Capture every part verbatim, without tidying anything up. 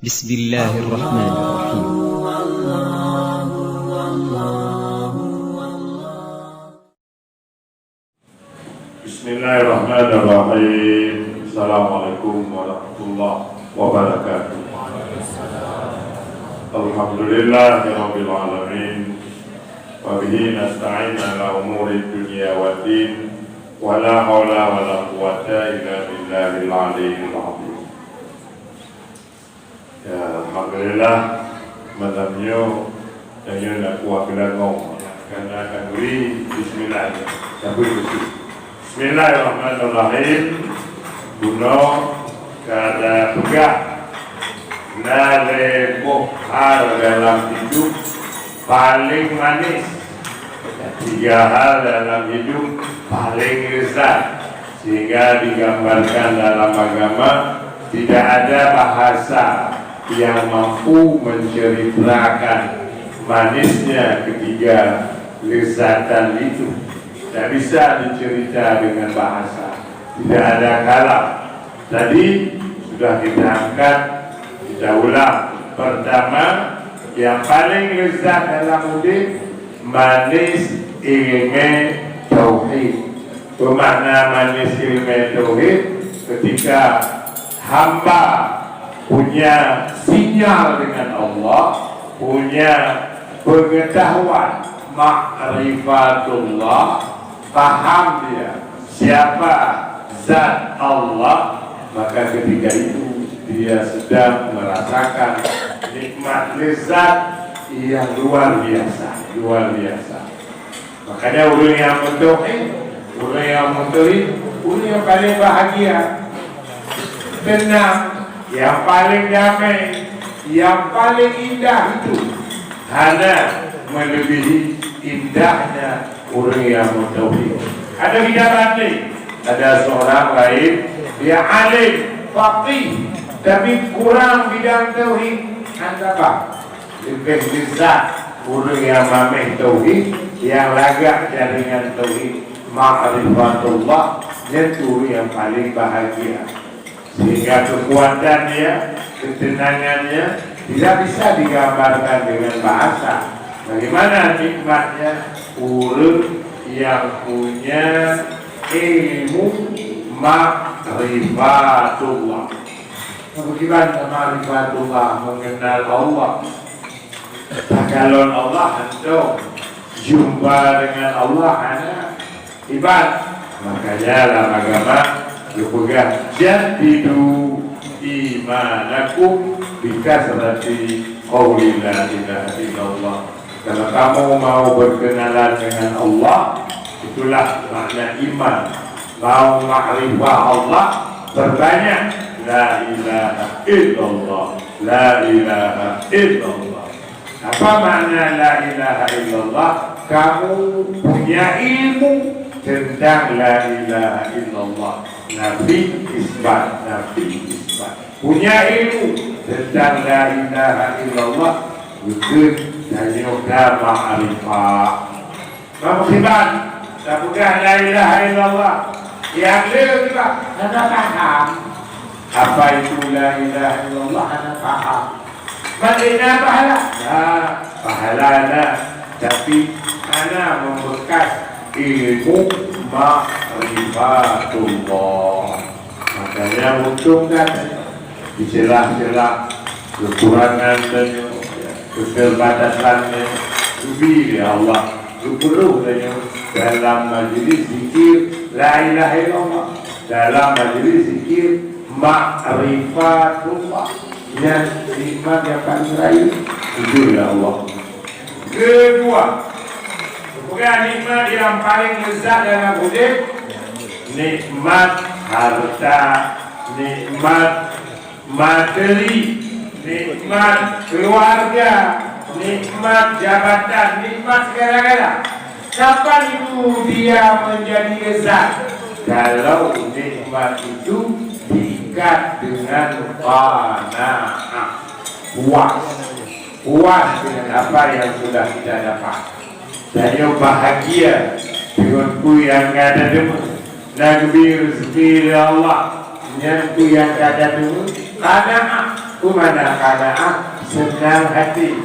Bismillahirrahmanirrahim. Bismillahirrahmanirrahim. Assalamualaikum warahmatullahi wabarakatuh. Alhamdulillahirabbil alamin. Wa bihi nasta'in ala umurid dunya waddin. Wa la haula wa la quwwata illa billahil aliyyil azim. Ya, alhamdulillah, malam nyoe tanyoe na kuah geulangong. Kana khanduri, bismillah. Tapi bersih. Bismillahirrahmanirrahim. Bunoe ka tapeugah, na lhèe boh hal dalam hidup paléng manis. Tiga hal dalam hidup paléng lezat, sehingga digambarkan dalam agama, tidak ada bahasa yang mampu menceritakan manisnya ketiga lezatan itu. Tidak bisa dicerita dengan bahasa, tidak ada kalam. Tadi sudah kita angkat, kita ulang. Pertama, yang paléng lezat dalam udép, manis ileumèe tauhid. Peumakna manis ileumèe tauhid, ketika hamba punya sinyal dengan Allah, punya pengetahuan, ma'rifatullah, paham dia siapa zat Allah, maka ketika itu dia sedang merasakan nikmat lezat yang luar biasa, luar biasa. Makanya ureueng nyang meutauhid, ureueng nyang meutauhid, ureueng nyang paléng bahagia, tenang, nyang paléng damai, nyang paléng indah itu hana melebihi indahnya ureueng nyang meutauhid. Ada kita banding, ada seorang lain, dia alim, faqih, tapi kurang bidang tauhid, hana paham. Leubeh lezat ureueng nyang mamèh tauhid, nyang lagak jaringan tauhid, ma'rifatullah, nyan ureueng nyang paléng bahagia. Sehingga kekuatan dia, ketenangannya tidak bisa digambarkan dengan bahasa. Bagaimana nikmatnya ureueng yang punya ilmu ma'rifatullah. Bagaimana ma'rifatullah, mengenal Allah? Takalon Allah hantom, jumpa dengan Allah hana. Iban, makanya lam agama geupeugah, "Jaddidu imanakum bi kasrati qauli la ilaha illallah." Kalau kamu mau berkenalan dengan Allah, itulah makna iman. Mau makrifah Allah, perbanyak la ilaha illallah, la ilaha illallah. Apa makna la ilaha illallah? Kamu punya ilmu tentang la ilaha illallah. Nafi isbat, nafi isbat. Punya ilmu tentang la ilaha illallah, mungkin tanyoe ka ma'rifah. Bang Siban, tapeugah la ilaha illallah. Nyang le juga hana paham. Apa itu la ilaha illallah, hana paham. Makna pahala? Nah, pahala na, tapi hana membekas ilmu ma'rifatullah. Makanya untung kan di celah-celah kekurangan tanyoe, keterbatasan tanyoe, geubi lé Allah, geupeureuh tanyoe dalam majlis zikir la ilaha illallah, dalam majlis zikir ma'rifatullah. Nyan nikmat nyang paling rayeuk, jujur ya Allah. Keudua, peugah nikmat nyang paléng lezat dalam udép, nikmat harta, nikmat materi, nikmat keluarga, nikmat jabatan, nikmat segala-gala. Kapan itu dia menjadi lezat? Kalau nikmat itu diikat dengan qanaah, puas. Puas dengan apa yang sudah kita dapat. Tanyoe bahagia deungon peue nyang ka tateumé. Na geubri rezeki lé Allah, nyan peue nyang ka tateumé. Qanaah, Peue makna qanaah? Seunang hati.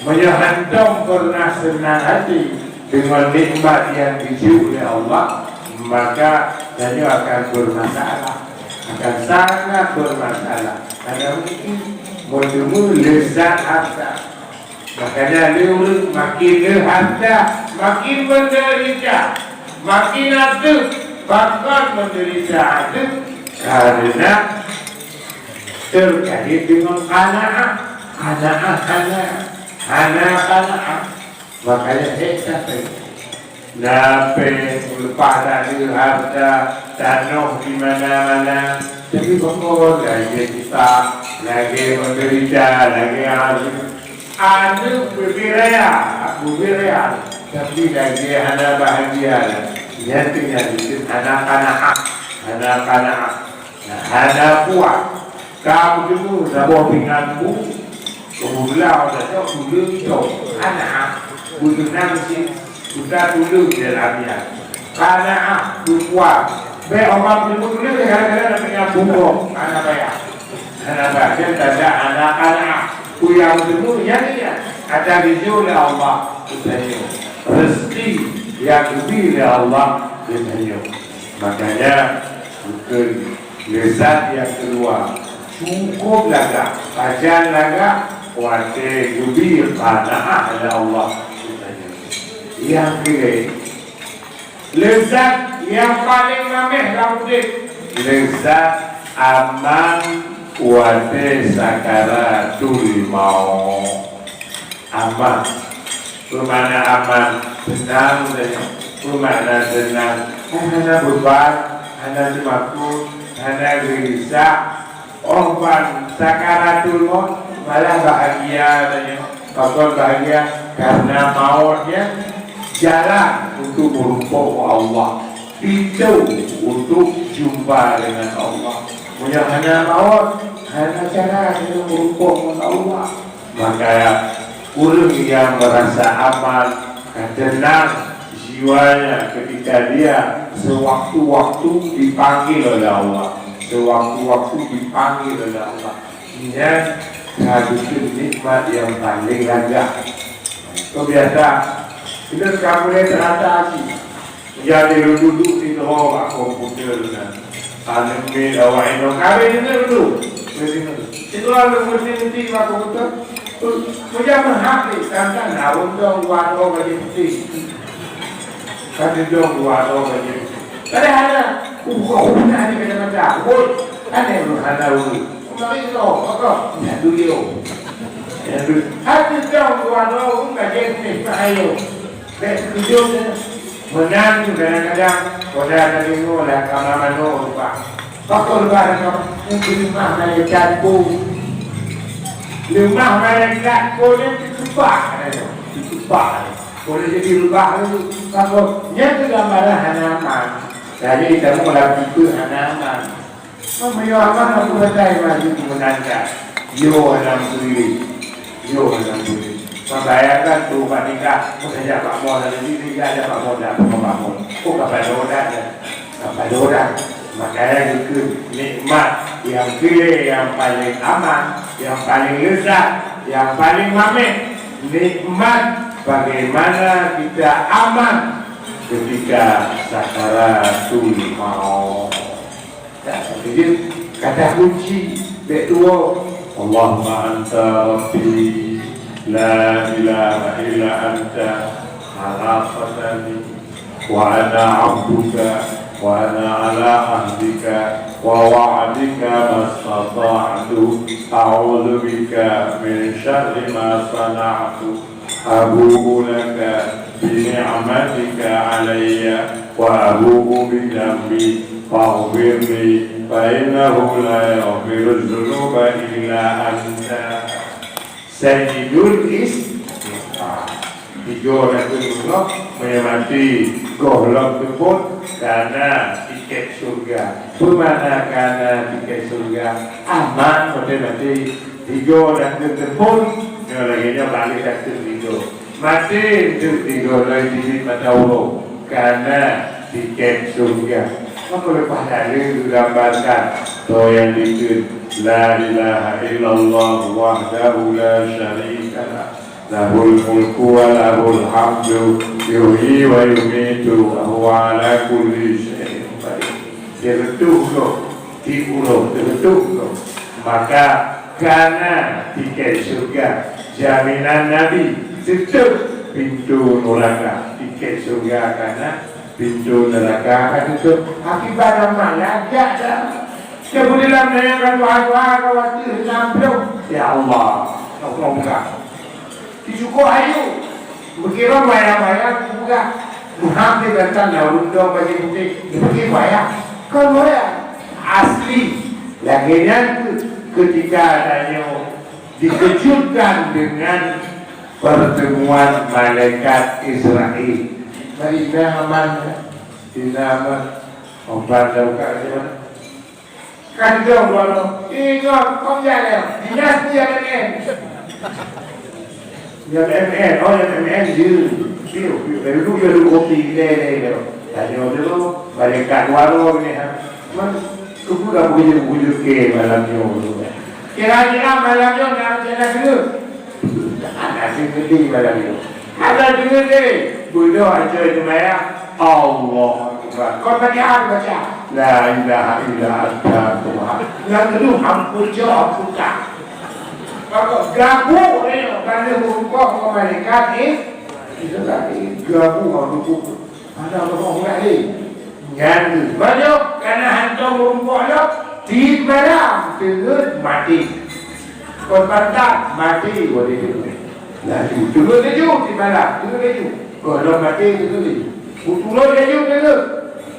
Meunyoe hantom peureunah seunang hati deungon nikmat nyang geujok lé Allah, maka tanyoe akan bermasalah, akan sangat bermasalah. Karena mungkin meunyoe leuzat harta. Makanya lé ureueng makin le harta, makin menderita, makin ateuh, bahkan menderita ateuh karena terkait dengan qanaah. Qanaah hana, hana qanaah. Makanya hek sampai. Leupah that le harta, tanoh di mana-mana, tapi pakon lagèe susah, lagèe menderita, lagèe aneuk. Aneuk bubé raya, bubé raya, tapi lagèe hana bahagia. Nyan keuh nyang disebut hana qanaah, hana qanaah. Nah, hana puas. Ka meuteumé saboh pingan bu, keubeulah watèe cok tuleueng cok. Hana, beuteunang cit, buta tuleueng di dalam nyan. Qanaah, beupuas. Bèk Allah meuteumé tuleueng, kadang-kadang na pingan bu gob. Hana payah. Hana payah. Nyan tanda hana qanaah. Peue nyang meuteumé, nyan, nyan. Ata geujok lé Allah, geutanyoe. Rezeki nyang geubri lé Allah, geutanyoe. Makanya, bukon Leuzat nyang keudua, cukôp lagak, pajan lagak watèe geubri qanaah lé Allah. Nyang keulhèe, leuzat nyang paleng ramè lam udép, leuzat aman watèe sakaratul maut. Aman. Peue makna aman? Seunang tanyoe. Peue makna seunang? Hana beuban, hana teumakot, hana geulisah. Óh ban sakaratul maut malah bahagia tanyoe. Pakon bahagia? Karena maut nyan jalan untuk meurumpok ngon Allah, pintoe untuk jumpa dengan Allah. Meunyoe hana maut, hana cara tanyoe meurumpok ngon Allah. Maka ureueng nyang meurasa aman, ka teunang jiwanya ketika dia sewaktu-waktu dipanggil oleh Allah, sewaktu-waktu dipanggil oleh Allah. Nyan ka geukheun nikmat nyang paleng lagak. Keubiasa, kita ka mulai terasa sih. Jadi lôn duek sidroe bak komputer nyan. Aneuk miet awak inong ka habéh deungoe dulu. Sidroe lôn meuti-meuti bak komputer. Meujak meuhak lé, kan-kan na rondong dua droe bajèe putéh. Kan rondong dua droe bajèe putéh. Padahai na, uh, kok na di kacamata. Oi, aneh lôn hana ureueng. Kembali droe, maka, ya, dulu. Ya, dulu. Hati droe dua droe, bajèe putéh, tak ayo. Bèk teukeujot, eh. Meunan kadang-kadang, pada tadeungoe lah kama manok rupa. Pakon leubah nyoe, leumah malaikat po. Leumah malaikat po nyan teukeubah, teukeubah. Boleh jadi leubah tu. Pakon, nyan keuh gambaran hana aman. Jadi, kamoe lam tipe hana aman. Meunyoe aman, aku batai maju meunanda. Yo, alhamdulillah. Yo, alhamdulillah. Membayangkan tu, Pak Nika, meusaja Pak Mon, ada diri, ada Pak Mon, ada Pak Mon. Oh, kapal roda, ada. Kapal roda. Makanya itu nikmat yang pilih, yang paling aman, yang paling lezat, yang paling mameh. Nikmat bagaimana kita aman ketika sakaratul maut. Ya, jadi kata kunci, bèk tuwo. Allahumma anta rabbi, la ilaha illa anta, khalaqtani, wa ana abduka, wa ana ala ahdika, wa wa'dika mastata'tu, a'udzu bika min syarri ma sana'tu. Abu'u laka bi ni'matika alayya wa abu'u bi dzanbi faghfirli fa innahu la yaghfirudz dzunuba illa anta. Sayyidul Istighfar. Tiga rukun nyoe meunyoe maté goh lom teupot kana tiket syurga. Peue makna kana tiket syurga? Aman maté-maté. Tiga dah teupon, nyoe lagèe nyoe balik dah teuligo. Maté teuk tiga lagèe jijik mata uroe, kana tiket syurga. Maka leupah dalil geugambarkan, Soe nyang dikeue la ilaha illallah wahdahu la syarika lah, lahul mulku wa lahul hamdu, yuhyi wa yumitu wa huwa ala kulli syai'in qadir. Teureutôh gob, di uroe teureutôh gob, maka kana tiket syeuruga, jaminan Nabi, teuteup pintoe nuraka. Tiket syeuruga kana, pintoe nuraka ka teuteup. Akibat malam jak dah. Dia boleh lam nanya ka dua-dua ka waktu enam puluh. Ya Allah, Allah buka. Dicukup ayu. Beukira bayang-bayang buka. Muham dia datang daun dong baju putih. Dia pergi bayang. Kau bayang. Asli. Lagi nyan tu ketika tanyoe dikejutkan dengan pertemuan malaikat Israel. Bari na aman, na aman. Obat dah buka macam mana? Kan dong dua tu. Ingat, kau jangan. Dinas dia M N. Nyang M N, oh, nyang M N je. Piu, piu. Dari dulu dia dulu kopi, le, le, le. Tanya dulu, balik kat warung ni, ha. Cuman, tu pun dah bujur-bujur ke malam nyoe tu. Kira-kira malam nyoe nak macam mana dulu? Anak si gede malam nyoe. Ada dulu deh. Bodoh aja itu maya. Allahu Akbar. Kau tadi apa baca? La ilaha illa anta Tuhan. Yang kedua, ampun jawab, ampun tak. Maka gabuk ni, kerana merumpok dengan malaikat ni, kita tak ni, gabuk dengan hukum. Mana Allah Taala ni? Nyan tu. Banyak, kerana hantom merumpok ni, di malam, teungeut mati. Kon pantat, mati, boleh teungeut. Laju, teungeut laju, di malam, teungeut laju. Gohlom mati, teungeut laju. Beutulon laju, teungeut.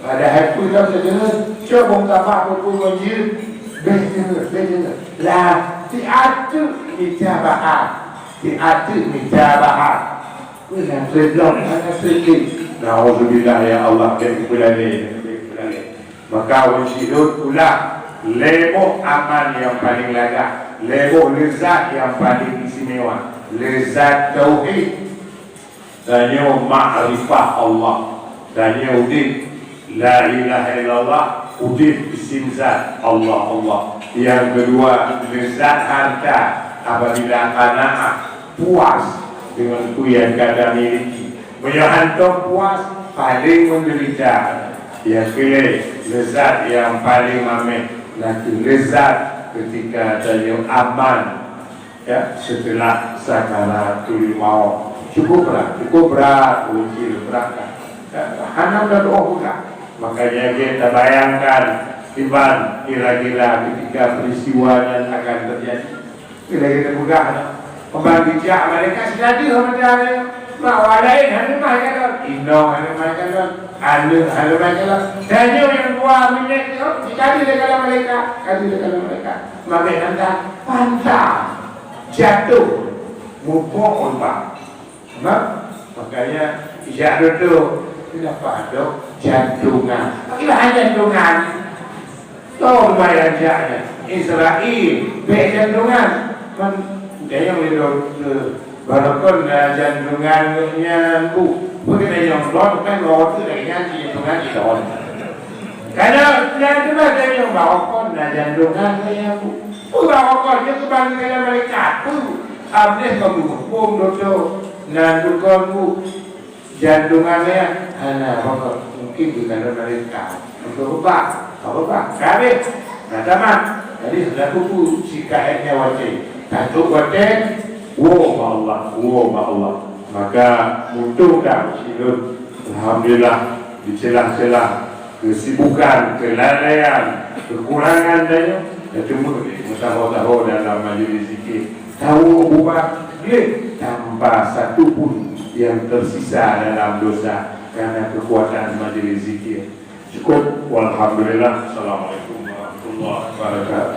Padahai peue tam teungeut, cok bông tapak peupu ngon jeuet. Beh teungeut, beh teungeut. Lah, siat teuk mita bahat. Siat teuk mita bahat. Peue nyang seudong hana seudeh. Nauzubillah, ya Allah, bèk peulale, bèk peulale. Maka ureueng sidroe ulah lhèe boh aman nyang paleng lagak, lhèe boh leuzat nyang paleng istimewa, leuzat tauhid. Tanyoe makrifah Allah, tanyoe udép la ilaha illallah, udép isim zat Allah, Allah. Nyang keudua, leuzat harta, apabila qanaah, puas deungon peue nyang ka tamiliki. Meunyoe hantom puas, paleng meudeurita. Nyang keulhèe, leuzat nyang paleng mamèh, na kheueh leuzat keutika tanyoe aman, ya, seuteulah sakaratul maut. Cukup brat, cukup brat, uji brat. Ya, hana meudoa buka. Makanya kita bayangkan, iman kira-kira keutika peuristiwa nyan akan teujadi. Bila kita peugah, pembagi jak malaikat sidadi sama dia. Mak awak lain hana mai kalon. Inong hana mai kalon. Aneuk hana mai kalon. Tanyoe nyang dua minèt nyoe, jikaji lé kalon malaikat. Kaji lé kalon malaikat. Mamèh nanda pantang jatuh mupok umbak. Nah, makanya ijak duduk, kenapa ada jantungan? Pakai bahan jantungan. Toh lumayan jaknya. Israel, bèk jantungan. Man, gaya meuliru ke barokon na jantungan nyan bu. Bagaimana yang belum kan roh tu dari nyan jantungan di dalam. Karena nyan tu lah gaya barokon na jantungan nyan bu. Bu barokon dia kembali ke dalam malaikat tu. Abdeh kamu hukum dosa. Nan tukon bu. Jantungan nyan hana bangkot, mungkin di dalam mereka. Untuk ubah, apa ubah? Habis. Nah, tamat. Jadi, selaku tu, si kahetnya watèe. Tatuk watèe, woe bak Allah, woe bak Allah. Maka, muntong dah, silon. Alhamdulillah, di celah-celah kesibukan, kelalaian, kekurangan dan nyoe, teuma meusaho-saho dalam majlis zikir. Tahu ubat gleh tanpa satu pun yang tersisa dalam dosa karena kekuatan majlis zikir. Cukup, walhamdulillah. Assalamualaikum warahmatullahi wabarakatuh.